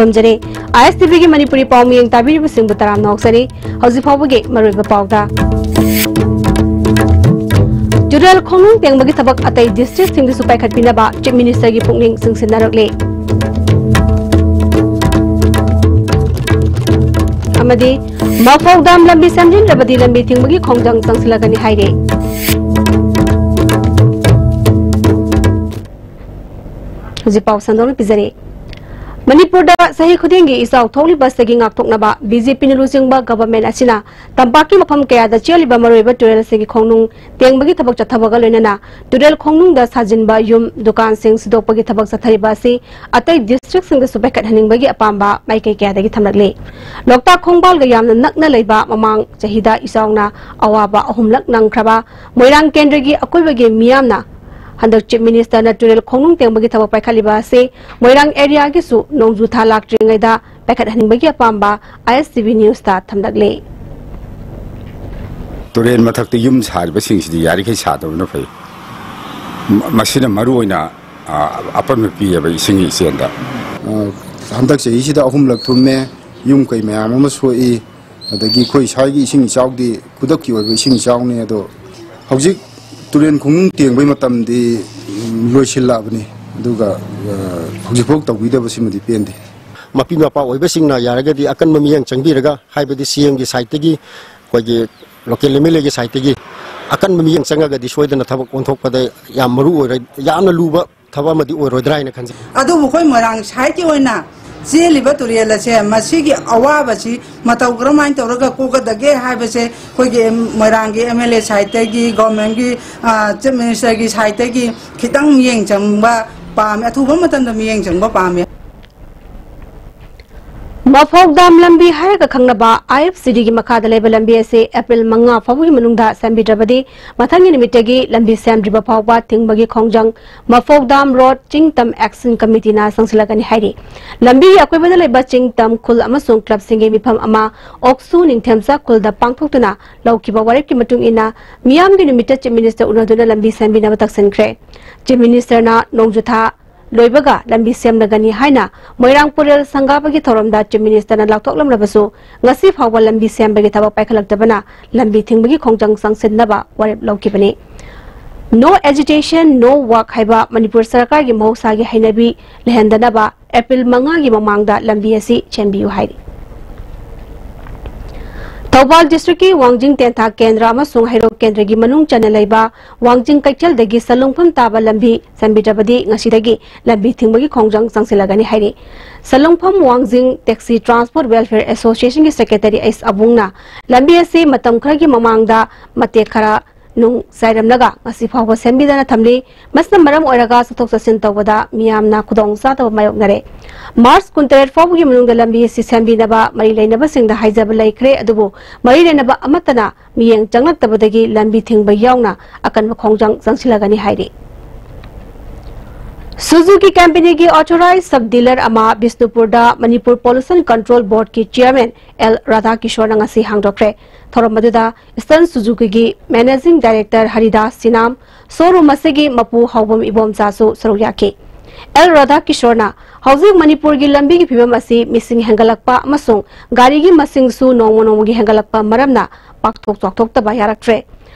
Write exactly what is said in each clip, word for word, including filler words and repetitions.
ꯊꯝꯖꯔꯤ꯫ ꯑꯥꯏ ꯑꯦꯁ ꯇꯤ ꯚꯤꯒꯤ ꯃꯅꯤꯄꯨꯔꯤ ꯄꯥꯎ ꯃꯤꯌꯦꯡ ꯇꯥꯕꯤꯔꯤꯕꯁꯤꯡꯕꯨ ꯇꯔꯥꯝꯅ ꯑꯣꯛꯆꯔꯤ꯫ ꯍꯧꯖꯤꯛ ꯐꯥꯎꯕꯒꯤ ꯃꯔꯨꯑꯣꯏꯕ ꯄꯥꯎꯗ, ꯇꯨꯔꯦꯜ ꯈꯣꯡꯅꯨꯡ ꯇꯦꯡꯕꯒꯤ ꯊꯕꯛ ꯑꯇꯩ ꯗꯤꯁꯇ꯭ꯔꯤꯛꯁꯤꯡꯗꯁꯨ ꯄꯥꯏꯈꯠꯄꯤꯅꯕ ꯆꯤꯐ ꯃꯤꯅꯤꯁꯇꯔꯒꯤ ꯄꯨꯛꯅꯤꯡ ꯆꯤꯡꯁꯤꯟꯅꯔꯛꯂꯤ꯫ ꯑꯃꯗꯤ ꯃꯐꯧ ꯗꯥꯝ ꯂꯝꯕꯤ ꯁꯦꯝꯖꯤꯟꯗ꯭ꯔꯕꯗꯤ ꯂꯝꯕꯤ ꯊꯤꯡꯕꯒꯤ ꯈꯣꯡꯖꯪ ꯆꯪꯁꯤꯜꯂꯛꯀꯅꯤ ꯍꯥꯏꯔꯤ꯫ ꯍꯧꯖꯤꯛ ꯄꯥꯎ ꯁꯟꯗꯣꯛꯅ ꯄꯤꯖꯔꯤ꯫ ꯃꯅꯤꯄꯨꯔꯗ ꯆꯍꯤ ꯈꯨꯗꯤꯡꯒꯤ ꯏꯆꯥꯎ ꯊꯣꯛꯂꯤꯕꯁꯤꯗꯒꯤ ꯉꯥꯛꯊꯣꯛꯅꯕ ꯕꯤ ꯖꯦ ꯄꯤꯅ ꯂꯨꯆꯤꯡꯕ ꯒꯚꯔꯟꯃꯦꯟꯠ ꯑꯁꯤꯅ ꯇꯝꯄꯥꯛꯀꯤ ꯃꯐꯝ ꯀꯌꯥꯗ ꯆꯦꯜꯂꯤꯕ ꯃꯔꯨꯑꯣꯏꯕ ꯇꯨꯔꯦꯜꯁꯤꯡꯒꯤ ꯈꯣꯡꯅꯨꯡ ꯇꯦꯡꯕꯒꯤ ꯊꯕꯛ ꯆꯠꯊꯕꯒ ꯂꯣꯏꯅꯅ ꯇꯨꯔꯦꯜ ꯈꯣꯡꯅꯨꯡꯗ ꯁꯥꯖꯤꯟꯕ ꯌꯨꯝ, ꯗꯨꯀꯥꯟꯁꯤꯡ ꯁꯤꯗꯣꯛꯄꯒꯤ ꯊꯕꯛ ꯆꯠꯊꯔꯤꯕ ꯑꯁꯤ ꯑꯇꯩ ꯗꯤꯁꯇ꯭ꯔꯤꯛꯁꯤꯡꯗꯁꯨ ꯄꯥꯏꯈꯠꯍꯟꯅꯤꯡꯕꯒꯤ ꯑꯄꯥꯝꯕ ꯃꯥꯏꯀꯩ ꯀꯌꯥꯗꯒꯤ ꯊꯝꯂꯛꯂꯤ꯫ ꯂꯣꯛꯇꯥꯛ ꯈꯣꯡꯕꯥꯜꯒ ꯌꯥꯝꯅ ꯅꯛꯅ ꯂꯩꯕ ꯃꯃꯥꯡ ꯆꯍꯤꯗ ꯏꯆꯥꯎꯅ ꯑꯋꯥꯕ ꯑꯍꯨꯝꯂꯛ ꯅꯪꯈ꯭ꯔꯕ ꯃꯣꯏꯔꯥꯡ ꯀꯦꯟꯗ꯭ꯔꯒꯤ ꯑꯀꯣꯏꯕꯒꯤ ꯃꯤꯌꯥꯝꯅ ꯍꯟꯗꯛ ꯆꯤꯐ ꯃꯤꯅꯤꯁꯇꯔꯅ ꯇꯨꯔꯦꯜ ꯈꯣꯡꯅꯨꯡ ꯇꯦꯡꯕꯒꯤ ꯊꯕꯛ ꯄꯥꯏꯈꯠꯂꯤꯕ ꯑꯁꯤ ꯃꯣꯏꯔꯥꯡ ꯑꯦꯔꯤꯌꯥꯒꯤꯁꯨ ꯅꯣꯡꯖꯨ ꯊꯥ ꯂꯥꯛꯇ꯭ꯔꯤꯉꯩꯗ ꯄꯥꯏꯈꯠꯍꯟꯅꯤꯡꯕꯒꯤ ꯑꯄꯥꯝꯕ ꯑꯥꯏ ꯑꯦꯁ ꯇꯤ ꯚꯤ ꯅ꯭ꯌꯨꯁꯇ ꯊꯝꯂꯛꯂꯤ꯫ ꯇꯨꯔꯦꯜ ꯃꯊꯛꯇ ꯌꯨꯝ ꯁꯥꯔꯤꯕꯁꯤꯡꯁꯤꯗꯤ ꯌꯥꯔꯤꯈꯩ ꯁꯥꯗꯕꯅ ꯐꯩ꯫ ꯃ-, ꯃꯁꯤꯅ ꯃꯔꯨ ꯑꯣꯏꯅ, ꯑ, ꯑꯄꯟꯕ ꯄꯤꯌꯦꯕ ꯏꯁꯤꯡꯒꯤ ꯏꯆꯦꯜꯗ꯫ ꯑ, ꯍꯟꯗꯛ ꯆꯍꯤꯁꯤꯗ ꯑꯍꯨꯝꯂꯛ ꯊꯨꯝꯃꯦ, ꯌꯨꯝ ꯀꯩ ꯃꯌꯥꯝ ꯑꯃ ꯁꯣꯛꯏ, ꯑꯗꯒꯤ ꯑꯩꯈꯣꯏ ꯁ꯭ꯋꯥꯏꯒꯤ ꯏꯁꯤꯡ ꯏꯆꯥꯎꯗꯤ ꯈꯨꯗꯛꯀꯤ ꯑꯣꯏꯕ ꯏꯁꯤꯡ ꯏꯆꯥꯎꯅꯤ꯫ ꯑꯗꯣ ꯍꯧꯖꯤꯛ ꯇꯨꯔꯦꯜ ꯈꯣꯡꯅꯨꯡ ꯇꯦꯡꯕꯒꯤ ꯃꯇꯝꯗꯤ, ꯎꯝ, ꯂꯣꯏꯁꯤꯜꯂꯛꯑꯕꯅꯤ, ꯑꯗꯨꯒ, ꯑ, ꯍꯧꯖꯤꯛꯐꯥꯎ ꯇꯧꯕꯤꯗꯕꯁꯤꯃꯗꯤ ꯄꯦꯟꯗꯦ꯫ ꯃꯄꯤ ꯃꯄꯥ ꯑꯣꯏꯕꯁꯤꯡꯅ ꯌꯥꯔꯒꯗꯤ ꯑꯀꯟꯕ ꯃꯤꯠꯌꯦꯡ ꯆꯪꯕꯤꯔꯒ, ꯍꯥꯏꯕꯗꯤ ꯁꯤ ꯑꯦꯝꯒꯤ ꯁꯥꯏꯠꯇꯒꯤ, ꯑꯩꯈꯣꯏꯒꯤ ꯂꯣꯀꯦꯜ ꯑꯦꯝ ꯑꯦꯜ ꯑꯦꯒꯤ ꯁꯥꯏꯠꯇꯒꯤ ꯑꯀꯟꯕ ꯃꯤꯠꯌꯦꯡ ꯆꯪꯉꯒꯗꯤ ꯁꯣꯏꯗꯅ ꯊꯕꯛ ꯑꯣꯟꯊꯣꯛꯄꯗ ꯌꯥꯝ ꯃꯔꯨ ꯑꯣꯏꯔꯣꯏ, ꯌꯥꯝꯅ ꯂꯨꯕ ꯊꯕꯛ ꯑꯃꯗꯤ ꯑꯣꯏꯔꯣꯏꯗ꯭ꯔꯥ ꯍꯥꯏꯅ ꯈꯟꯖꯩ꯫ ꯑꯗꯨꯕꯨ ꯑꯩꯈꯣꯏ ꯃꯣꯏꯔꯥꯡ ꯁꯥꯏꯠꯀꯤ ꯑꯣꯏꯅ ꯆꯦꯜꯂꯤꯕ ꯇꯨꯔꯦꯜ ꯑꯁꯦ, ꯃꯁꯤꯒꯤ ꯑꯋꯥꯕꯁꯤ ꯃꯇꯧ ꯀꯔꯝꯍꯥꯏꯅ ꯇꯧꯔꯒ ꯀꯣꯛꯀꯗꯒꯦ ꯍꯥꯏꯕꯁꯦ ꯑꯩꯈꯣꯏꯒꯤ ꯃꯣꯏꯔꯥꯡꯒꯤ ꯑꯦꯝ ꯑꯦꯜ ꯑꯦ ꯁꯥꯏꯠꯇꯒꯤ, ꯒꯣꯔꯃꯦꯟꯒꯤ, ꯑ, ꯆꯤꯐ ꯃꯤꯅꯤꯁꯇꯔꯒꯤ ꯁꯥꯏꯠꯇꯒꯤ ꯈꯤꯇꯪ ꯃꯤꯠꯌꯦꯡ ꯆꯪꯕ ꯄꯥꯝꯃꯤ, ꯑꯊꯨꯕ ꯃꯇꯝꯗ ꯃꯤꯠꯌꯦꯡ ꯆꯪꯕ ꯄꯥꯝꯃꯤ꯫ ꯃꯐꯧ ꯗꯥꯝ ꯂꯝꯕꯤ ꯍꯥꯏꯔꯒ ꯈꯪꯅꯕ ꯑꯥꯏ ꯑꯦꯐ ꯁꯤ ꯗꯤꯒꯤ ꯃꯈꯥꯗ ꯂꯩꯕ ꯂꯝꯕꯤ ꯑꯁꯤ ꯑꯦꯄ꯭ꯔꯤꯜ ꯃꯉꯥ ꯐꯥꯎꯕꯒꯤ ꯃꯅꯨꯡꯗ ꯁꯦꯝꯕꯤꯗ꯭ꯔꯕꯗꯤ ꯃꯊꯪꯒꯤ ꯅꯨꯃꯤꯠꯇꯒꯤ ꯂꯝꯕꯤ ꯁꯦꯝꯗ꯭ꯔꯤꯕ ꯐꯥꯎꯕ ꯊꯤꯡꯕꯒꯤ ꯈꯣꯡꯖꯪ ꯃꯐꯧ ꯗꯥꯝ ꯔꯣꯗ ꯆꯤꯡ ꯇꯝ ꯑꯦꯛꯁꯟ ꯀꯃꯤꯇꯤꯅ ꯆꯪꯁꯤꯜꯂꯛꯀꯅꯤ ꯍꯥꯏꯔꯤ꯫ ꯂꯝꯕꯤꯒꯤ ꯑꯀꯣꯏꯕꯗ ꯂꯩꯕ ꯆꯤꯡ ꯇꯝ ꯈꯨꯜ ꯑꯃꯁꯨꯡ ꯀ꯭ꯂꯕꯁꯤꯡꯒꯤ ꯃꯤꯐꯝ ꯑꯃ ꯑꯣꯛꯁꯨ ꯅꯤꯡꯊꯦꯝꯆꯥ ꯈꯨꯜꯗ ꯄꯥꯡꯊꯣꯛꯇꯨꯅ ꯂꯧꯈꯤꯕ ꯋꯥꯔꯦꯞꯀꯤ ꯃꯇꯨꯡ ꯏꯟꯅ ꯃꯤꯌꯥꯝꯒꯤ ꯅꯨꯃꯤꯠꯇ ꯆꯤꯐ ꯃꯤꯅꯤꯁꯇꯔ ꯎꯅꯗꯨꯅ ꯂꯝꯕꯤ ꯁꯦꯝꯕꯤꯅꯕ ꯇꯛꯁꯤꯟꯈ꯭ꯔꯦ꯫ ꯆꯤꯐ ꯃꯤꯅꯤꯁꯇꯔꯅ ꯅꯣꯡꯖꯨꯊꯥ ꯂꯣꯏꯕꯒ ꯂꯝꯕꯤ ꯁꯦꯝꯂꯒꯅꯤ ꯍꯥꯏꯅ ꯃꯣꯏꯔꯥꯡ ꯄꯨꯔꯦꯜ ꯁꯪꯒꯥꯕꯒꯤ ꯊꯧꯔꯝꯗ Chief Minister ꯅ ꯂꯥꯎꯊꯣꯛꯂꯝꯂꯕꯁꯨ, ꯉꯁꯤ ꯐꯥꯎꯕ ꯂꯝꯕꯤ ꯁꯦꯝꯕꯒꯤ ꯊꯕꯛ ꯄꯥꯏꯈꯠꯂꯛꯇꯕꯅ ꯂꯝꯕꯤ ꯊꯤꯡꯕꯒꯤ ꯈꯣꯡꯖꯪ ꯆꯪꯁꯤꯟꯅꯕ ꯋꯥꯔꯦꯞ ꯂꯧꯈꯤꯕꯅꯤ꯫ No agitation, no work ꯍꯥꯏꯕ ꯃꯅꯤꯄꯨꯔ ꯁꯔꯀꯥꯔꯒꯤ ꯃꯍꯧꯁꯥꯒꯤ ꯍꯩꯅꯕꯤ ꯂꯩꯍꯟꯗꯅꯕ April ꯃꯉꯥꯒꯤ ꯃꯃꯥꯡꯗ ꯂꯝꯕꯤ ꯑꯁꯤ ꯁꯦꯝꯕꯤꯌꯨ ꯍꯥꯏꯔꯤ꯫ ꯊꯧꯕꯥꯜ district ꯀꯤ ꯋꯥꯡꯖꯤꯡ ꯇꯦꯟꯊꯥ ꯀꯦꯟꯗ꯭ꯔ ꯑꯃꯁꯨꯡ ꯍꯩꯔꯣꯛ ꯀꯦꯟꯗ꯭ꯔꯒꯤ ꯃꯅꯨꯡ ꯆꯟꯅ ꯂꯩꯕ ꯋꯥꯡꯖꯤꯡ ꯀꯩꯊꯦꯜꯗꯒꯤ ꯁꯂꯨꯡꯐꯝ ꯇꯥꯕ ꯂꯝꯕꯤ ꯁꯦꯝꯕꯤꯗ꯭ꯔꯕꯗꯤ ꯉꯁꯤꯗꯒꯤ ꯂꯝꯕꯤ ꯊꯤꯡꯕꯒꯤ ꯈꯣꯡꯖꯪ ꯆꯪꯁꯤꯜꯂꯒꯅꯤ ꯍꯥꯏꯔꯤ꯫ ꯁꯂꯨꯡꯐꯝ ꯋꯥꯡꯖꯤꯡ Taxi Transport Welfare Association ꯒꯤ Secretary ꯑꯩꯁ ꯑꯕꯨꯡꯅ ꯂꯝꯕꯤ ꯑꯁꯤ ꯃꯇꯝ ꯈꯔꯒꯤ ꯃꯃꯥꯡꯗ ꯃꯇꯦꯛ ꯈꯔ ꯅꯨꯡ ꯆꯥꯏꯔꯝꯂꯒ ꯉꯁꯤ ꯐꯥꯎꯕ ꯁꯦꯝꯕꯤꯗꯅ ꯊꯝꯂꯤ꯫ ꯃꯁꯤꯅ ꯃꯔꯝ ꯑꯣꯏꯔꯒ ꯆꯠꯊꯣꯛ ꯆꯠꯁꯤꯟ ꯇꯧꯕꯗ ꯃꯤꯌꯥꯝꯅ ꯈꯨꯗꯣꯡ ꯆꯥꯗꯕ ꯃꯥꯌꯣꯛꯅꯔꯦ꯫ March ꯀꯨꯟꯇꯔꯦꯠ ꯐꯥꯎꯕꯒꯤ ꯃꯅꯨꯡꯗ ꯂꯝꯕꯤ ꯑꯁꯤ ꯁꯦꯝꯕꯤꯅꯕ ꯃꯔꯤ ꯂꯩꯅꯕꯁꯤꯡꯗ ꯍꯥꯏꯖꯕ ꯂꯩꯈ꯭ꯔꯦ, ꯑꯗꯨꯕꯨ ꯃꯔꯤ ꯂꯩꯅꯕ ꯑꯃꯠꯇꯅ ꯃꯤꯠꯌꯦꯡ ꯆꯪꯂꯛꯇꯕꯗꯒꯤ ꯂꯝꯕꯤ ꯊꯤꯡꯕ ꯌꯥꯎꯅ ꯑꯀꯟꯕ ꯈꯣꯡꯖꯪ ꯆꯪꯁꯤꯜꯂꯒꯅꯤ ꯍꯥꯏꯔꯤ꯫ Suzuki company ꯒꯤ authorized sub dealer ꯑꯃ ꯕꯤꯁꯅꯨꯄꯨꯔꯗ ꯃꯅꯤꯄꯨꯔ Pollution Control Board ꯀꯤ Chairman ꯑꯦꯜ ꯔꯥꯙꯥꯀꯤꯁꯣꯔꯅ ꯉꯁꯤ ꯍꯥꯡꯗꯣꯛꯈ꯭ꯔꯦ꯫ ꯊꯧꯔꯝ ꯑꯗꯨꯗ Eastern Suzuki ꯒꯤ Managing Director ꯍꯔꯤꯗꯥꯁ ꯁꯤꯅꯥꯝ, showroom ꯑꯁꯤꯒꯤ ꯃꯄꯨ ꯍꯥꯎꯕꯝ ꯏꯕꯣꯝꯆꯥꯁꯨ ꯁꯔꯨꯛ ꯌꯥꯈꯤ꯫ ꯑꯦꯜ ꯔꯥꯙꯥꯀꯤꯁꯣꯔꯅ ꯍꯧꯖꯤꯛ ꯃꯅꯤꯄꯨꯔꯒꯤ ꯂꯝꯕꯤꯒꯤ ꯐꯤꯕꯝ ꯑꯁꯤ ꯃꯤꯁꯤꯡ ꯍꯦꯟꯒꯠꯂꯛꯄ ꯑꯃꯁꯨꯡ ꯒꯥꯔꯤꯒꯤ ꯃꯁꯤꯡꯁꯨ ꯅꯣꯡꯃ ꯅꯣꯡꯃꯒꯤ ꯍꯦꯟꯒꯠꯂꯛꯄ ꯃꯔꯝꯅ ꯄꯥꯛꯊꯣꯛ ꯆꯥꯎꯊꯣꯛꯇꯕ ꯌꯥꯔꯛꯇ꯭ꯔꯦ꯫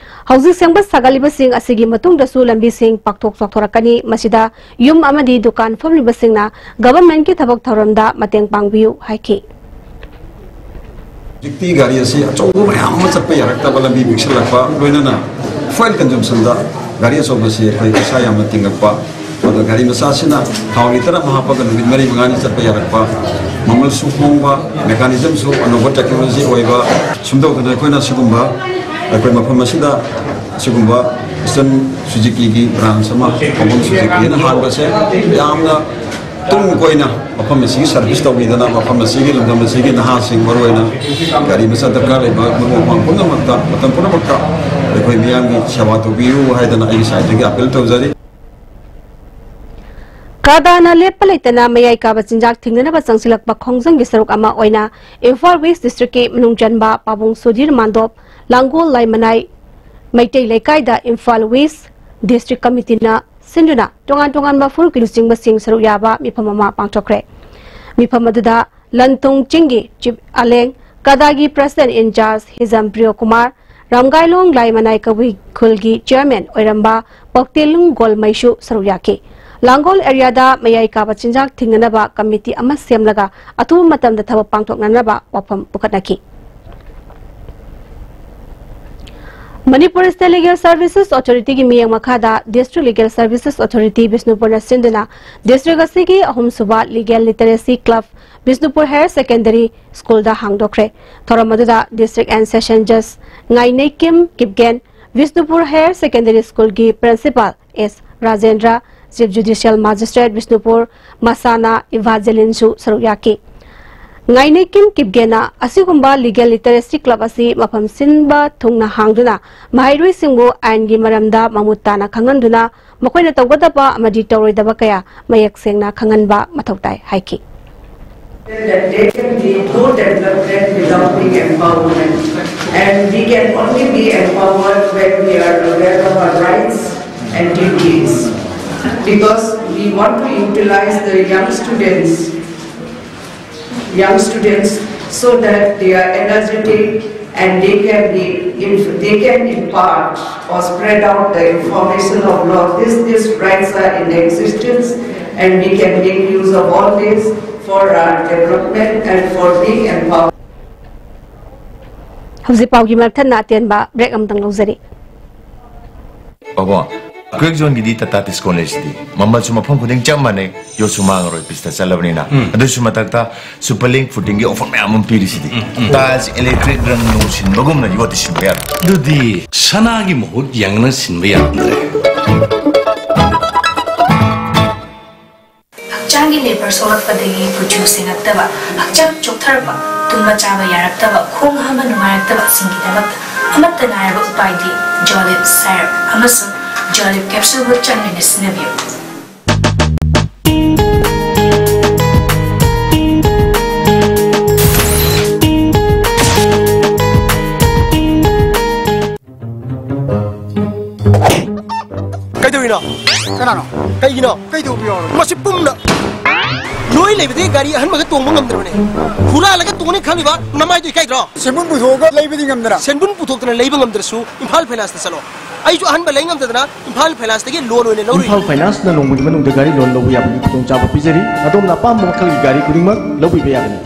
ꯍꯧꯖꯤꯛ ꯁꯦꯝꯒꯠ ꯁꯥꯒꯠꯂꯤꯕꯁꯤꯡ ꯑꯁꯤꯒꯤ ꯃꯇꯨꯡꯗꯁꯨ ꯂꯝꯕꯤꯁꯤꯡ ꯄꯥꯛꯊꯣꯛ ꯆꯥꯎꯊꯣꯔꯛꯀꯅꯤ꯫ ꯃꯁꯤꯗ ꯌꯨꯝ ꯑꯃꯗꯤ ꯗꯨꯀꯥꯟ ꯐꯝꯂꯤꯕꯁꯤꯡꯅ government ꯀꯤ ꯊꯕꯛ ꯊꯧꯔꯝꯗ ꯃꯇꯦꯡ ꯄꯥꯡꯕꯤꯌꯨ ꯍꯥꯏꯈꯤ꯫ ꯍꯧꯖꯤꯛꯇꯤ ꯒꯥꯔꯤ ꯑꯁꯤ ꯑꯆꯧꯕ ꯃꯌꯥꯝ ꯑꯃ ꯆꯠꯄ ꯌꯥꯔꯛꯇꯕ, ꯂꯝꯕꯤ ꯄꯤꯛꯁꯤꯜꯂꯛꯄ, ꯂꯣꯏꯅꯅ fuel consumption ꯗ ꯒꯥꯔꯤ ꯑꯆꯧꯕꯁꯤ ꯑꯩꯈꯣꯏ ꯄꯩꯁꯥ ꯌꯥꯝꯅ ꯇꯤꯡꯂꯛꯄ, ꯑꯗꯣ ꯒꯥꯔꯤ ꯃꯆꯥꯁꯤꯅ ꯊꯥꯎ litre ꯑꯃ ꯍꯥꯞꯄꯒ ꯅꯨꯃꯤꯠ ꯃꯔꯤ ꯃꯉꯥꯅꯤ ꯆꯠꯄ ꯌꯥꯔꯛꯄ, ꯃꯃꯜꯁꯨ ꯍꯣꯡꯕ, mechanism ꯁꯨ ꯑꯅꯧꯕ technology ꯑꯣꯏꯕ, ꯁꯨꯝ ꯇꯧꯗꯅ ꯑꯩꯈꯣꯏꯅ ꯁꯤꯒꯨꯝꯕ, ꯑꯩꯈꯣꯏ ꯃꯐꯝ ꯑꯁꯤꯗ ꯁꯤꯒꯨꯝꯕ Eastern Suzuki ꯒꯤ branch ꯑꯃ, ꯍꯥꯎꯕꯝ Suzuki ꯅ ꯍꯥꯡꯕꯁꯦ ꯌꯥꯝꯅ ꯇꯨꯡ ꯀꯣꯏꯅ ꯃꯐꯝ ꯑꯁꯤꯒꯤ service ꯇꯧꯕꯤꯗꯅ, ꯃꯐꯝ ꯑꯁꯤꯒꯤ, ꯂꯝꯗꯝ ꯑꯁꯤꯒꯤ ꯅꯍꯥꯁꯤꯡ, ꯃꯔꯨꯑꯣꯏꯅ ꯒꯥꯔꯤ ꯃꯆꯥ ꯗꯔꯀꯥꯔ ꯂꯩꯕ ꯃꯔꯨꯞ ꯃꯄꯥꯡ ꯄꯨꯝꯅꯃꯛꯇ, ꯃꯇꯝ ꯄꯨꯝꯅꯃꯛꯇ ꯑꯩꯈꯣꯏ ꯃꯤꯌꯥꯝꯒꯤ ꯁꯦꯕꯥ ꯇꯧꯕꯤꯌꯨ ꯍꯥꯏꯗꯅ ꯑꯩꯒꯤ side ꯇꯒꯤ appeal ꯇꯧꯖꯔꯤ꯫ ꯀꯥꯗꯥꯅ ꯂꯦꯞꯄ ꯂꯩꯇꯅ ꯃꯌꯥꯏ ꯀꯥꯕ ꯆꯤꯟꯖꯥꯛ ꯊꯤꯡꯅꯅꯕ ꯆꯪꯁꯤꯜꯂꯛꯄ ꯈꯣꯡꯖꯪꯒꯤ ꯁꯔꯨꯛ ꯑꯃ ꯑꯣꯏꯅ ꯏꯝꯐꯥꯜ West district ꯀꯤ ꯃꯅꯨꯡ ꯆꯟꯕ ꯄꯥꯕꯨꯡ ꯁꯨꯙꯤꯔ ꯃꯥꯟꯗꯣꯞ, ꯂꯥꯡꯒꯣꯜ ꯂꯥꯏꯃꯅꯥꯏ ꯃꯩꯇꯩ ꯂꯩꯀꯥꯏꯗ ꯏꯝꯐꯥꯜ West District Committee ꯅ ꯁꯤꯟꯗꯨꯅ ꯇꯣꯉꯥꯟ ꯇꯣꯉꯥꯟꯕ ꯐꯨꯔꯨꯞꯀꯤ ꯂꯨꯆꯤꯡꯕꯁꯤꯡ ꯁꯔꯨꯛ ꯌꯥꯕ ꯃꯤꯐꯝ ꯑꯃ ꯄꯥꯡꯊꯣꯛꯈ꯭ꯔꯦ꯫ ꯃꯤꯐꯝ ꯑꯗꯨꯗ ꯂꯟꯊꯨꯡ ꯆꯤꯡꯒꯤ ꯆꯤꯞ ꯑꯂꯦꯡ, ꯀꯗꯥꯒꯤ president in charge Hijam Priyo Kumar, Ramgailong Laimanai Kabui ꯈꯨꯜꯒꯤ chairman ꯑꯣꯏꯔꯝꯕ ꯄꯛꯇꯦꯂꯨꯡ ꯒꯣꯜꯃꯩꯁꯨ ꯁꯔꯨꯛ ꯌꯥꯈꯤ꯫ ꯂꯥꯡꯒꯣꯜ areaꯗ ꯃꯌꯥꯏ ꯀꯥꯕ ꯆꯤꯟꯖꯥꯛ ꯊꯤꯡꯅꯅꯕ committee ꯑꯃ ꯁꯦꯝꯂꯒ ꯑꯊꯨꯕ ꯃꯇꯝꯗ ꯊꯕꯛ ꯄꯥꯡꯊꯣꯛꯅꯅꯕ ꯋꯥꯐꯝ ꯄꯨꯈꯠꯅꯈꯤ꯫ ꯃꯅꯤꯄꯨꯔ State Legal Services Authorityꯒꯤ ꯃꯤꯠꯌꯦꯡ ꯃꯈꯥꯗ District Legal Services Authority ꯕꯤꯁꯅꯨꯄꯨꯔꯅ ꯁꯤꯟꯗꯨꯅ district ꯑꯁꯤꯒꯤ ꯑꯍꯨꯝꯁꯨꯕ Legal Literacy Club Bishnupur Higher Secondary Schoolꯗ ꯍꯥꯡꯗꯣꯛꯈ꯭ꯔꯦ꯫ ꯊꯧꯔꯝ ꯑꯗꯨꯗ District and Session Judge ꯉꯥꯏꯅꯩꯀꯤꯝ Kipgen, Bishnupur Higher Secondary Schoolꯒꯤ Principal S Rajendra, Chief Judicial Magistrate Bishnupur ꯃꯁꯥꯅꯥ ꯏꯚꯥꯖꯦꯂꯤꯟꯁꯨ ꯁꯔꯨꯛ ꯌꯥꯈꯤ꯫ ꯉꯥꯏꯅꯩꯀꯤꯝ ꯀꯤꯞꯒꯦꯟꯅ ꯑꯁꯤꯒꯨꯝꯕ Legal Literacy Club ꯑꯁꯤ ꯃꯐꯝ ꯁꯤꯟꯕ ꯊꯨꯡꯅ ꯍꯥꯡꯗꯨꯅ ꯃꯍꯩꯔꯣꯏꯁꯤꯡꯕꯨ ꯑꯥꯏꯟꯒꯤ ꯃꯔꯝꯗ ꯃꯃꯨꯠ ꯇꯥꯅ ꯈꯪꯍꯟꯗꯨꯅ ꯃꯈꯣꯏꯅ ꯇꯧꯒꯗꯕ ꯑꯃꯗꯤ ꯇꯧꯔꯣꯏꯗꯕ ꯀꯌꯥ ꯃꯌꯦꯛ ꯁꯦꯡꯅ ꯈꯪꯍꯟꯕ ꯃꯊꯧ ꯇꯥꯏ ꯍꯥꯏꯈꯤ꯫ That there can be no development without being empowerment. And we can only be empowered when we are aware of our rights and duties. Because we want to utilize the young students, young students, so that they are energetic and they can be, inf- they can impart or spread out the information of law. This, these rights are in existence and we can make use of all these for our development and for being empowered. ꯍꯧꯖꯤꯛ ꯄꯥꯎꯒꯤ ꯃꯔꯛ ꯊꯠꯅ ꯑꯇꯦꯟꯕ break ꯑꯃꯇꯪ ꯂꯧꯖꯔꯤ꯫ ꯕꯥꯕꯣ, ꯑꯩꯈꯣꯏ ꯖꯣꯟꯒꯤꯗꯤ ꯇꯥꯇꯥ ꯇꯤꯁꯀꯣꯟ ꯂꯩꯁꯤꯗꯤ꯫ ꯃꯃꯜꯁꯨ ꯃꯐꯝ ꯈꯨꯗꯤꯡ ꯆꯞ ꯃꯥꯟꯅꯩ, ꯌꯣꯠꯁꯨ ꯃꯥꯡꯉꯔꯣꯏ ꯄꯤꯁꯇ ꯆꯠꯂꯕꯅꯤꯅ꯫ ꯑꯗꯨꯁꯨ ꯃꯊꯛꯇ ꯁꯨꯄꯔ ꯂꯤꯡ ꯐꯨꯇꯤꯡꯒꯤ ꯑꯣꯐꯔ ꯃꯌꯥꯝ ꯑꯃ ꯄꯤꯔꯤꯁꯤꯗꯤ꯫ ꯇꯥꯏꯜꯁ ꯏꯂꯦꯛꯇ꯭ꯔꯤꯛ ꯔꯪ ꯅꯨꯡ ꯁꯤꯟꯕꯒꯨꯝꯅ ꯌꯣꯠꯇꯤ ꯁꯤꯟꯕ ꯌꯥꯔꯣꯏ꯫ ꯑꯗꯨꯗꯤ ꯁꯅꯥꯒꯤ ꯃꯍꯨꯠ ꯌꯥꯡꯅ ꯁꯤꯟꯕ ꯌꯥꯔꯝꯗ꯭ꯔꯦ꯫ ꯍꯛꯆꯥꯡꯒꯤ ꯂꯦꯕꯔ ꯁꯣꯛꯂꯛꯄꯗꯒꯤ ꯀꯨꯆꯨ ꯁꯦꯡꯉꯛꯇꯕ, ꯍꯛꯆꯥꯡ ꯆꯣꯛꯊꯔꯛꯄ, ꯇꯨꯝꯕ ꯆꯥꯕ ꯌꯥꯔꯛꯇꯕ, ꯈꯣꯡ ꯍꯥꯝꯕ ꯅꯨꯡꯉꯥꯏꯔꯛꯇꯕ ꯁꯤꯡꯒꯤꯗꯃꯛꯇ ꯑꯃꯠꯇ ꯉꯥꯏꯔꯕ ꯎꯄꯥꯏꯗꯤ ꯖꯣꯂꯤꯞ ꯁꯥꯏꯔꯞ ꯑꯃꯁꯨꯡ ꯖꯣꯂꯤꯞ ꯀꯦꯞꯁꯨꯜꯕꯨ ꯆꯥꯡ ꯅꯥꯏꯅ ꯁꯤꯖꯤꯟꯅꯕꯤꯌꯨ꯫ ꯀꯩꯗꯧꯔꯤꯅꯣ? ꯀꯅꯥꯅꯣ? ꯀꯩꯒꯤꯅꯣ? ꯀꯩꯗꯧꯕ ꯌꯥꯎꯔꯒꯦ? ꯃꯁꯤ ꯄꯨꯝꯅ ꯂꯣꯏ ꯂꯩꯕꯗꯤ ꯒꯥꯔꯤ ꯑꯍꯟꯕꯒ ꯇꯣꯡꯕ ꯉꯝꯗ꯭ꯔꯕꯅꯦ꯫ ꯍꯨꯔꯥꯜꯂꯒ ꯇꯣꯡꯅꯤ ꯈꯜꯂꯤꯕ ꯅꯃꯥꯏꯗꯣ ꯏꯀꯥꯏꯗ꯭ꯔꯣ? ꯁꯦꯟꯕꯨꯟ ꯄꯨꯊꯣꯛꯑꯒ ꯂꯩꯕꯗꯤ ꯉꯝꯗꯅ꯫ ꯁꯦꯟꯕꯨꯟ ꯄꯨꯊꯣꯛꯇꯅ ꯂꯩꯕ ꯉꯝꯗ꯭ꯔꯁꯨ ꯏꯝꯐꯥꯜ ꯐꯥꯏꯅꯥꯟꯁꯇ ꯆꯠꯂꯣ꯫ ꯑꯩꯁꯨ ꯑꯍꯟꯕ ꯂꯩ ꯉꯝꯗꯗꯅ ꯏꯝꯐꯥꯜ ꯐꯥꯏꯅꯥꯟꯁꯇꯒꯤ ꯂꯣꯟ ꯑꯣꯏꯅ ꯂꯧꯔꯨꯏ꯫ ꯏꯝꯐꯥꯜ ꯐꯥꯏꯅꯥꯟꯁꯅ ꯅꯣꯡꯃꯒꯤ ꯃꯅꯨꯡꯗ ꯒꯥꯔꯤ ꯂꯣꯟ ꯂꯧꯕ ꯌꯥꯕꯒꯤ ꯈꯨꯗꯣꯡꯆꯥꯕ ꯄꯤꯖꯔꯤ꯫ ꯑꯗꯣꯝꯅ ꯑꯄꯥꯝꯕ ꯃꯈꯜꯒꯤ ꯒꯥꯔꯤ ꯈꯨꯗꯤꯡꯃꯛ ꯂꯧꯕꯤꯕ ꯌꯥꯒꯅꯤ꯫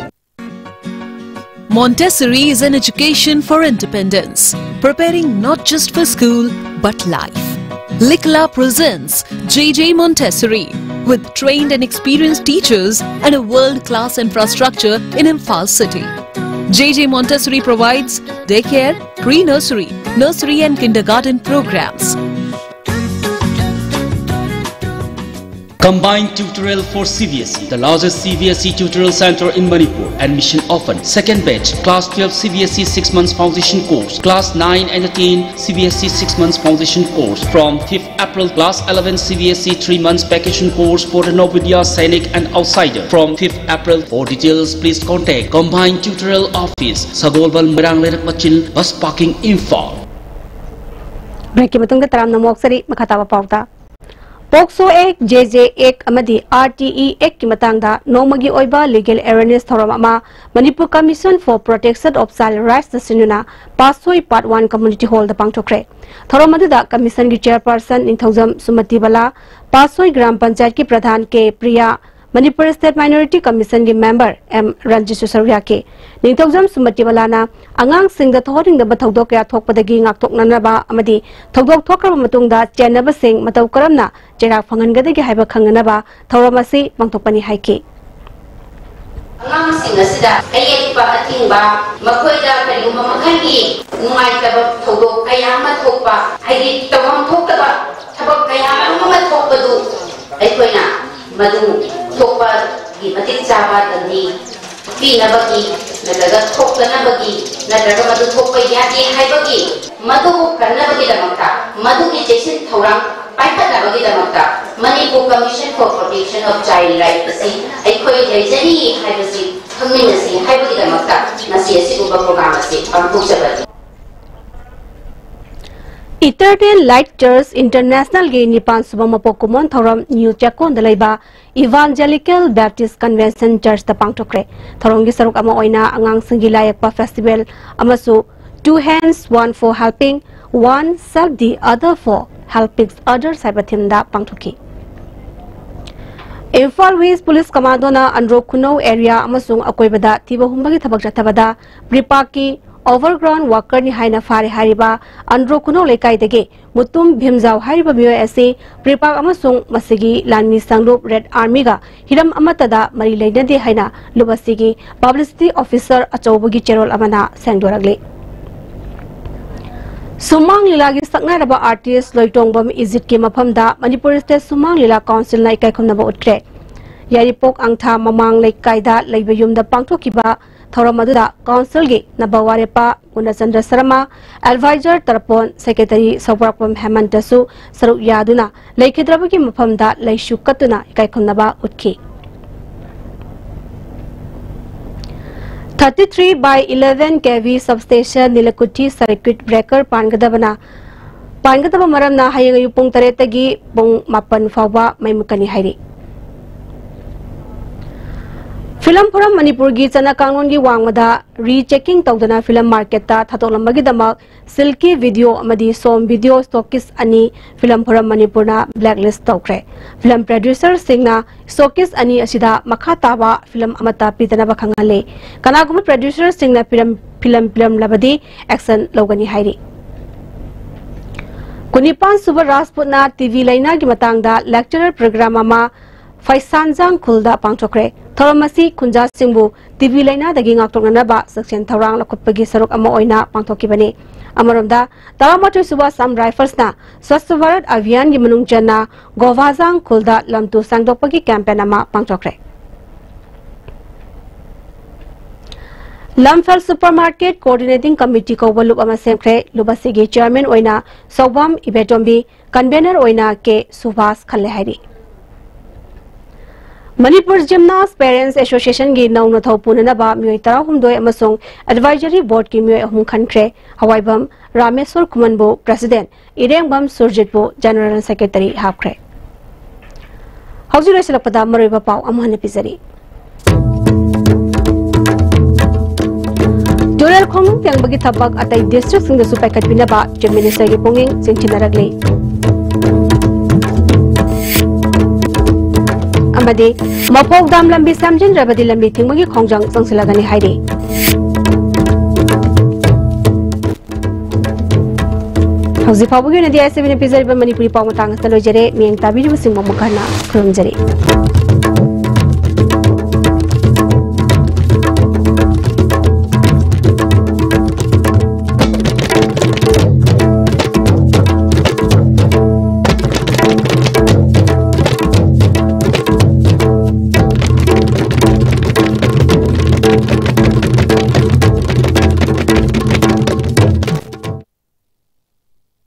Montessori is an education for independence, preparing not just for school but life. Likla presents J J Montessori, with trained and experienced teachers and a world-class infrastructure in Imphal city. J J Montessori provides daycare, pre-nursery, nursery and kindergarten programs. Combined tutorial for C B S E, the largest C B S E tutorial center in Manipur. Admission open. Second batch, class twelve C B S E six months foundation course, class nine and ten C B S E six months foundation course from fifth April, class eleven C B S E three months vacation course for the Navodaya Sainik and outsider from fifth April. For details, please contact Combined Tutorial Office, Sagolbal, Moirang Leirak Machil, bus parking, Imphal. ꯕ꯭ꯔꯦꯛꯀꯤ ꯃꯇꯨꯡꯗ ꯇꯔꯥꯝꯅ ꯑꯃꯨꯛ ꯑꯣꯛꯆꯔꯤ꯫ ꯃꯈꯥ ꯇꯥꯕ ꯄꯥꯎꯗ, ꯄꯣꯛꯁꯣ ꯑꯦꯛ, J J ꯑꯦꯛ ꯑꯃꯗꯤ R T E ꯑꯦꯛꯀꯤ ꯃꯇꯥꯡꯗ ꯅꯣꯡꯃꯒꯤ ꯑꯣꯏꯕ ꯂꯤꯒꯦꯜ ꯑꯦꯋꯦꯔꯅꯦꯁ ꯊꯧꯔꯝ ꯑꯃ Manipur commission for protection of child ꯔꯥꯏꯠꯁꯇ ꯁꯤꯟꯗꯨꯅ ꯄꯥꯁꯣꯏ ꯄꯥꯔꯠ ꯋꯥꯟ ꯀꯝꯃ꯭ꯌꯨꯅꯤꯇꯤ ꯍꯣꯜꯗ ꯄꯥꯡꯊꯣꯛꯈ꯭ꯔꯦ꯫ ꯊꯧꯔꯝ ꯑꯗꯨꯗ ꯀꯃꯤꯁꯟꯒꯤ ꯆꯦꯌꯔꯄꯔꯁꯟ ꯅꯤꯡꯊꯧꯖꯝ ꯁꯨꯃꯇꯤꯕꯂꯥ, ꯄꯥꯁꯣꯏ ꯒ꯭ꯔꯥꯝ ꯄꯟꯆꯥꯌꯠꯀꯤ ꯄ꯭ꯔꯙꯥꯟ K Priya, Manipur state minority ꯀꯃꯤꯁꯟꯒꯤ ꯃꯦꯝꯕꯔ ꯑꯦꯝ ꯔꯟꯖꯤꯠꯁꯨ ꯁꯔꯨꯛ ꯌꯥꯈꯤ꯫ ꯅꯤꯡꯊꯧꯖꯝ ꯁꯨꯃꯇꯤꯕꯂꯥꯅ ꯑꯉꯥꯡꯁꯤꯡꯗ ꯊꯣꯛꯍꯟꯅꯤꯡꯗꯕ ꯊꯧꯗꯣꯛ ꯀꯌꯥ ꯊꯣꯛꯄꯗꯒꯤ ꯉꯥꯛꯊꯣꯛꯅꯅꯕ ꯑꯃꯗꯤ ꯊꯧꯗꯣꯛ ꯊꯣꯛꯈ꯭ꯔꯕ ꯃꯇꯨꯡꯗ ꯆꯦꯟꯅꯕꯁꯤꯡ ꯃꯇꯧ ꯀꯔꯝꯅ ꯆꯩꯔꯥꯛ ꯐꯪꯍꯟꯒꯗꯒꯦ ꯍꯥꯏꯕ ꯈꯪꯅꯅꯕ ꯊꯧꯔꯝ ꯑꯁꯤ ꯄꯥꯡꯊꯣꯛꯄꯅꯤ ꯍꯥꯏꯈꯤ꯫ ꯑꯉꯥꯡꯁꯤꯡ ꯑꯁꯤꯗ ꯑꯌꯦꯠꯄ ꯑꯊꯤꯡꯕ, ꯃꯈꯣꯏꯗ ꯀꯔꯤꯒꯨꯝꯕ ꯃꯈꯜꯒꯤ ꯅꯨꯡꯉꯥꯏꯇꯕ ꯊꯧꯗꯣꯛ ꯀꯌꯥ ꯑꯃ ꯊꯣꯛꯄ, ꯍꯥꯏꯗꯤ ꯇꯧꯐꯝ ꯊꯣꯛꯇꯕ ꯊꯕꯛ ꯀꯌꯥ ꯃꯔꯨꯝ ꯑꯃ ꯊꯣꯛꯄꯗꯨ ꯑꯩꯈꯣꯏꯅ ꯃꯗꯨ ꯊꯣꯛꯄꯒꯤ ꯃꯇꯤꯛ ꯆꯥꯕ ꯗꯟꯗꯤ ꯄꯤꯅꯕꯒꯤ ꯅꯠꯇ꯭ꯔꯒ ꯊꯣꯛꯇꯅꯕꯒꯤ ꯅꯠꯇ꯭ꯔꯒ ꯃꯗꯨ ꯊꯣꯛꯄ ꯌꯥꯗꯦ ꯍꯥꯏꯕꯒꯤ, ꯃꯗꯨꯕꯨ ꯀꯟꯅꯕꯒꯤꯗꯃꯛꯇ, ꯃꯗꯨꯒꯤ ꯆꯦꯛꯁꯤꯟ ꯊꯧꯔꯥꯡ ꯄꯥꯏꯈꯠꯅꯕꯒꯤꯗꯃꯛꯇ Manipur Commission for Protection of Child Right ꯑꯁꯤ ꯑꯩꯈꯣꯏ ꯂꯩꯖꯔꯤ ꯍꯥꯏꯕꯁꯤ ꯈꯪꯃꯤꯟꯅꯁꯤ ꯍꯥꯏꯕꯒꯤꯗꯃꯛꯇ ꯉꯁꯤ ꯑꯁꯤꯒꯨꯝꯕ ꯄ꯭ꯔꯣꯒ꯭ꯔꯥꯝ ꯑꯁꯤ ꯄꯥꯡꯊꯣꯛꯆꯕꯅꯤ꯫ Eternal Light Church International ꯒꯤ ꯅꯤꯄꯥꯟ ꯁꯨꯕ ꯃꯄꯣꯛ ꯀꯨꯝꯑꯣꯟ ꯊꯧꯔꯝ ꯅ꯭ꯌꯨ ꯆꯦꯛꯀꯣꯟꯗ ꯂꯩꯕ Evangelical Baptist Convention Church ꯇ ꯄꯥꯡꯊꯣꯛꯈ꯭ꯔꯦ꯫ ꯊꯧꯔꯝꯒꯤ ꯁꯔꯨꯛ ꯑꯃ ꯑꯣꯏꯅ ꯑꯉꯥꯡꯁꯤꯡꯒꯤ ꯂꯥꯏ ꯌꯦꯛꯄ festival ꯑꯃꯁꯨꯡ Two Hands, One for Helping, One Serve the Other for Helping Others ꯍꯥꯏꯕ theme ꯗ ꯄꯥꯡꯊꯣꯛꯈꯤ꯫ ꯏꯝꯐꯥꯜ West Police Commando ꯅ ꯑꯟꯗ꯭ꯔꯣ ꯈꯨꯅꯧ area ꯑꯃꯁꯨꯡ ꯑꯀꯣꯏꯕꯗ ꯊꯤꯕ ꯍꯨꯝꯕꯒꯤ ꯊꯕꯛ ꯆꯠꯊꯕꯗ ꯄ꯭ꯔꯤꯄꯥꯛꯀꯤ overground worker ꯅꯤ ꯍꯥꯏꯅ ꯐꯥꯔꯦ ꯍꯥꯏꯔꯤꯕ ꯑꯟꯗ꯭ꯔꯣ ꯈꯨꯅꯧ ꯂꯩꯀꯥꯏꯗꯒꯤ ꯃꯨꯇꯨꯝ ꯚꯤꯝꯖꯥꯎ ꯍꯥꯏꯔꯤꯕ ꯃꯤꯑꯣꯏ ꯑꯁꯤ ꯄ꯭ꯔꯤꯄꯥꯛ ꯑꯃꯁꯨꯡ ꯃꯁꯤꯒꯤ ꯂꯥꯟꯃꯤ ꯁꯪꯂꯨꯞ Red Army ꯒ ꯍꯤꯔꯝ ꯑꯃꯠꯇꯗ ꯃꯔꯤ ꯂꯩꯅꯗꯦ ꯍꯥꯏꯅ ꯂꯨꯞ ꯑꯁꯤꯒꯤ publicity officer ꯑꯆꯧꯕꯒꯤ ꯆꯦꯔꯣꯜ ꯑꯃꯅ ꯁꯦꯡꯗꯣꯔꯛꯂꯤ꯫ ꯁꯨꯃꯥꯡ ꯂꯤꯂꯥꯒꯤ ꯁꯛꯅꯥꯏꯔꯕ artist ꯂꯣꯏꯇꯣꯡꯕꯝ ꯏꯖꯤꯠꯀꯤ ꯃꯐꯝꯗ ꯃꯅꯤꯄꯨꯔ State ꯁꯨꯃꯥꯡ ꯂꯤꯂꯥ Council ꯅ ꯏꯀꯥꯏꯈꯨꯝꯅꯕ ꯎꯠꯈ꯭ꯔꯦ꯫ ꯌꯥꯏꯔꯤꯄꯣꯛ ꯑꯪꯊꯥ ꯃꯃꯥꯡ ꯂꯩꯀꯥꯏꯗ ꯂꯩꯕ ꯌꯨꯝꯗ ꯄꯥꯡꯊꯣꯛꯈꯤꯕ ꯊꯧꯔꯝ ꯑꯗꯨꯗ Council ꯒꯤ ꯅꯕ ꯋꯥꯔꯦꯞꯄ ꯒꯨꯅꯆꯟꯗ꯭ꯔ ꯁꯔꯃ, advisor ꯇꯔꯄꯣꯟ, secretary ꯁꯧꯕ꯭ꯔꯥꯛꯄꯝ ꯍꯦꯃꯟꯇꯁꯨ ꯁꯔꯨꯛ ꯌꯥꯗꯨꯅ ꯂꯩꯈꯤꯗ꯭ꯔꯕꯒꯤ ꯃꯐꯝꯗ ꯂꯩꯁꯨ ꯀꯠꯇꯨꯅ ꯏꯀꯥꯏꯈꯨꯝꯅꯕ ꯎꯠꯈꯤ꯫ Thirty three by eleven K V substation ꯅꯤꯂꯀꯨꯊꯤ circuit breaker ꯄꯥꯟꯒꯗꯕꯅ, ꯄꯥꯟꯒꯗꯕ ꯃꯔꯝꯅ ꯍꯌꯦꯡ ꯑꯌꯨꯛ ꯄꯨꯡ ꯇꯔꯦꯠꯇꯒꯤ ꯄꯨꯡ ꯃꯥꯄꯟ ꯐꯥꯎꯕ ꯃꯩ ꯃꯨꯠꯀꯅꯤ ꯍꯥꯏꯔꯤ꯫ Film Forum ꯃꯅꯤꯄꯨꯔꯒꯤ ꯆꯠꯅ ꯀꯥꯡꯂꯣꯟꯒꯤ ꯋꯥꯡꯃꯗ rechecking ꯇꯧꯗꯅ film market ꯇ ꯊꯥꯗꯣꯛꯂꯝꯕꯒꯤꯗꯃꯛ silky video ꯑꯃꯗꯤ sound video stockist ꯑꯅꯤ Film Forum ꯃꯅꯤꯄꯨꯔꯅ blacklist ꯇꯧꯈ꯭ꯔꯦ꯫ Film producer ꯁꯤꯡꯅ stockist ꯑꯅꯤ ꯑꯁꯤꯗ ꯃꯈꯥ ꯇꯥꯕ film ꯑꯃꯠꯇ ꯄꯤꯗꯅꯕ ꯈꯪꯍꯜꯂꯤ꯫ ꯀꯅꯥꯒꯨꯝꯕ producer ꯁꯤꯡꯅ film, film ꯄꯤꯔꯝꯂꯕꯗꯤ action ꯂꯧꯒꯅꯤ ꯍꯥꯏꯔꯤ꯫ ꯀꯨꯟꯅꯤꯄꯥꯟ ꯁꯨꯕ ꯔꯥꯖꯄꯨꯠꯅ T B ꯂꯥꯏꯅꯥꯒꯤ ꯃꯇꯥꯡꯗ lecture program ꯑꯃ ꯐꯩꯁꯥꯟꯖꯥꯡ ꯈꯨꯜꯗ ꯄꯥꯡꯊꯣꯛꯈ꯭ꯔꯦ꯫ ꯊꯧꯔꯝ ꯑꯁꯤ ꯈꯨꯟꯖꯥꯁꯤꯡꯕꯨ T B ꯂꯥꯏꯅꯥꯗꯒꯤ ꯉꯥꯛꯊꯣꯛꯅꯅꯕ ꯆꯦꯛꯁꯤꯟ ꯊꯧꯔꯥꯡ ꯂꯧꯈꯠꯄꯒꯤ ꯁꯔꯨꯛ ꯑꯃ ꯑꯣꯏꯅ ꯄꯥꯡꯊꯣꯛꯈꯤꯕꯅꯤ꯫ ꯑꯃꯔꯣꯝꯗ, ꯇꯔꯥꯃꯥꯊꯣꯏ ꯁꯨꯕ Assam Rifles ꯅ Swachh Bharat Abhiyan ꯒꯤ ꯃꯅꯨꯡ ꯆꯟꯅ ꯒꯣꯚꯥꯖꯥꯡ ꯈꯨꯜꯗ ꯂꯝ ꯇꯨ ꯁꯦꯡꯗꯣꯛꯄꯒꯤ campaign ꯑꯃ ꯄꯥꯡꯊꯣꯛꯈ꯭ꯔꯦ꯫ ꯂꯝꯐꯦꯜ Supermarket Coordinating Committee ꯀꯧꯕ ꯂꯨꯞ ꯑꯃ ꯁꯦꯝꯈ꯭ꯔꯦ꯫ ꯂꯨꯞ ꯑꯁꯤꯒꯤ chairman ꯑꯣꯏꯅ ꯁꯧꯕꯥꯝ ꯏꯕꯦꯇꯣꯝꯕꯤ, convener ꯑꯣꯏꯅ ꯀꯦ ꯁꯨꯚꯥꯁ ꯈꯜꯂꯦ ꯍꯥꯏꯔꯤ꯫ ꯃꯅꯤꯄꯨꯔ ꯖꯤꯝꯅꯥꯁ ꯄꯦꯔꯦꯟꯁ ꯑꯦꯁꯣꯁꯤꯌꯦꯁꯟꯒꯤ ꯅꯧꯅ ꯊꯧ ꯄꯨꯅꯅꯕ ꯃꯤꯑꯣꯏ ꯇꯔꯥꯍꯨꯝꯗꯣꯏ ꯑꯃꯁꯨꯡ ꯑꯦꯗꯚꯥꯏꯖꯔꯤ ꯕꯣꯔꯗꯀꯤ ꯃꯤꯑꯣꯏ ꯑꯍꯨꯝ ꯈꯟꯈ꯭ꯔꯦ꯫ ꯍꯋꯥꯏꯕꯝ ꯔꯥꯃꯦꯁꯣꯔ ꯈꯨꯃꯟꯕꯨ ꯄ꯭ꯔꯦꯁꯤꯗꯦꯟꯠ, ꯏꯔꯦꯡꯕꯝ ꯁꯨꯔꯖꯤꯠꯄꯨ ꯖꯦꯅꯔꯦꯜ ꯁꯦꯀ꯭ꯔꯦꯇꯔꯤ ꯍꯥꯞꯈ꯭ꯔꯦ꯫ ꯍꯧꯖꯤꯛ ꯂꯣꯏꯁꯤꯜꯂꯛꯄꯗ ꯃꯔꯨꯑꯣꯏꯕ ꯄꯥꯎ ꯑꯃꯨꯛ ꯍꯟꯅ ꯄꯤꯖꯔꯤ꯫ ꯇꯨꯔꯦꯜ ꯈꯣꯡꯅꯨꯡ ꯇꯦꯡꯕꯒꯤ ꯊꯕꯛ ꯑꯇꯩ ꯗꯤꯁꯇ꯭ꯔꯤꯛꯁꯤꯡꯗꯁꯨ ꯄꯥꯏꯈꯠꯄꯤꯅꯕ ꯆꯤꯐ ꯃꯤꯅꯤꯁꯇꯔꯒꯤ ꯄꯨꯛꯅꯤꯡ ꯆꯤꯡꯁꯤꯟꯅꯔꯛꯂꯤ꯫ ꯑꯃꯗꯤ ꯃꯐꯧ ꯗꯥꯝ ꯂꯝꯕꯤ ꯁꯦꯝꯖꯤꯟꯗ꯭ꯔꯕꯗꯤ ꯂꯝꯕꯤ ꯊꯤꯡꯕꯒꯤ ꯈꯣꯡꯖꯪ ꯆꯪꯁꯤꯜꯂꯒꯅꯤ ꯍꯥꯏꯔꯤ꯫ ꯍꯧꯖꯤꯛ ꯐꯥꯎꯕꯒꯤ ꯑꯣꯏꯅꯗꯤ ꯑꯥꯏ ꯑꯦꯁ ꯁꯤ ꯕꯤꯅ ꯄꯤꯖꯔꯤꯕ ꯃꯅꯤꯄꯨꯔꯤ ꯄꯥꯎ ꯃꯇꯥꯡ ꯑꯁꯤꯗ ꯂꯣꯏꯖꯔꯦ꯫ ꯃꯤꯠꯌꯦꯡ ꯇꯥꯕꯤꯔꯤꯕꯁꯤꯡꯕꯨ ꯑꯃꯨꯛ ꯍꯟꯅ ꯈꯨꯔꯨꯝꯖꯔꯤ꯫